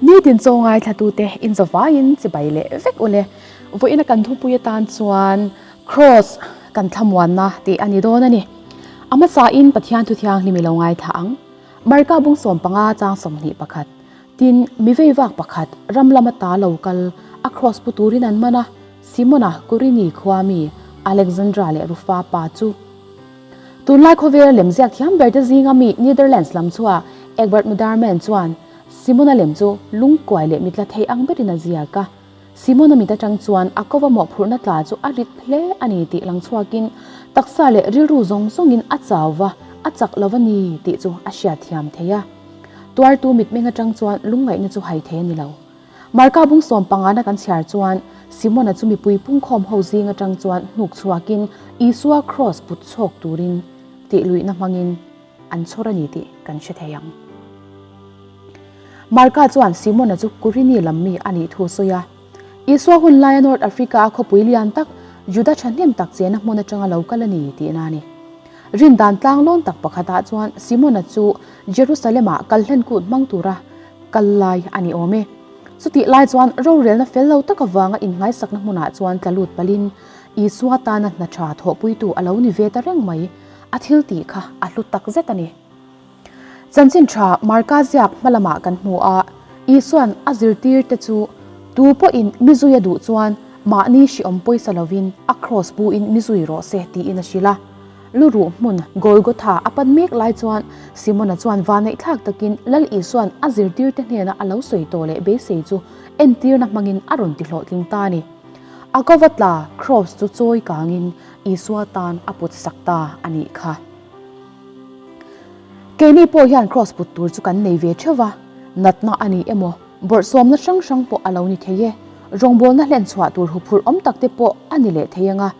Nitin chaw ngaithlatute inzawvaiin chibai leh vek ule. Vawiina kan thupui atan chuan Kraws kan thlamuanna tih a ni dawn a ni. A hmasain Pathian thu thianghlim i lo ngaithla ang. Marka bung 15 chang 21. Tin, mi veivak pakhat ram lama ta lo kal a kraws pu turin an man a, Simona Kurini khua mi Alexandra leh Rufa pa chu. Tunlai khawvel lemziak thiam berte zinga mi Netherlands lam chhuah Egbert Muderman chuan Simona lem chu lungkuai leh mitla thei ang berin a ziak a. Simona mit atang chuan a kova mawhphurhna tla chu a rit hle a ni tih lang chhuakin taksa leh rilru zawng zawngin a chau va, a chak lo a ni tih chu a hriatthiam thei a. Tuartu mitmeng atang chuan lungngaihna chu hai thei a ni lo. Marka bung 15 na kan chhiar chuan Simona chu mipui pungkhawm ho zing atang chuan hnuk chhuakin Isua kraws put chhawk turin tih luihna hmangin an chhawr a ni tih kan hre thei ang. Marka chuan Simona chu Kurini lam mi a nih thu a sawi a. Isua hun laia North Africa a khawpui lian tak Juda thahnem tak chena hmun atanga lo kal a ni tihna a ni. Rindan tlanglawn tak pakhatah chuan Simona chu Jerusalem-ah kalhlen kut hmang tura kal lai a ni awm e. Chutih lai chuan rorelna fel lo tak avanga inngaisakna hmunah chuan tla lut palhin Isua tana hna tha thawhpuitu a lo ni ve ta reng mai. A thil tih kha a hlu tak zet a ni. Chanchin tha Marka ziak hma lamah kan hmu a, Isua'n a zirtirte chu tu pawhin mi zui a duh chuan mahni hriawm pawisa lovin a kraws buin mi zui rawh se tiin a hrilh a. Luruh hmun Golgotha a pan mek lai chuan Simona chuan vaneihthlak takin Lal Isua'n a zirtirte hnena a lo sawi tawh leh beisei chu entirna hmangin a rawn ti hlawhtling ta a ni. A kova tla kraws chu chawi kangin Isua tan a put sak ta a nih kha. Keini pawh hian kraws put tur chu kan nei ve theuh va, natna a ni emaw, bawrhsawmna hrang hrang pawh a lo ni thei e, rawngbawlna hlenchhuah tur huphurh awm tak te pawh a ni leh thei ang a.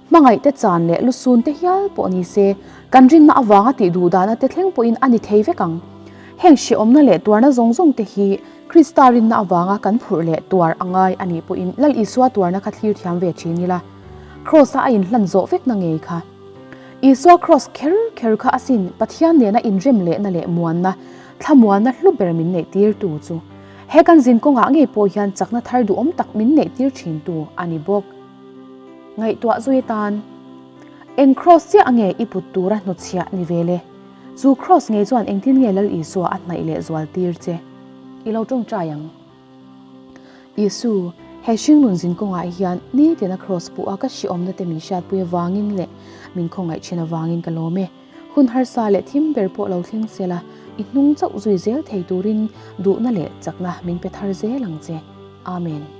Hmangaih te chan leh lusun te hial pawh ni se, kan rinna avanga tih duh dahna te thleng pawhin a ni thei vek ang. Heng hrehawmna leh tuarna zawng zawng te hi Krista rinna avanga kan phurh leh tuar a ngai a nih pawhin Lal Isua tuarna kha thlir thiam ve thin ila. Kraws-a a inhlan zawh vekna ngei kha. Isua kraws kher kher kha asin Pathian nena inrem lehna leh muanna, thlamuanna hlu ber min neih tirtu chu. He kan zin kawngah ngei pawh hian chakna thar duhawm tak min neih tir thintu a ni bawk. Ngaihtuah zui atan, Eng kraws chiah ange i put tura hnutchhiah ni ve le? Chu kraws ngei chuan engtin nge Lal Isua a hnaih leh zual tir che? I lo tawngtai ang. Isu, he hringnun zin kawngah hian nitin a kraws puh a ka hriawmna te min hriatpui avangin leh min khawngaih thin avangin ka lawm e. Hun harsa leh thim ber pawh lo thleng se la, i hnung chauh zui zel thei turin duhna leh chakna min pe thar zel ang che. Amen.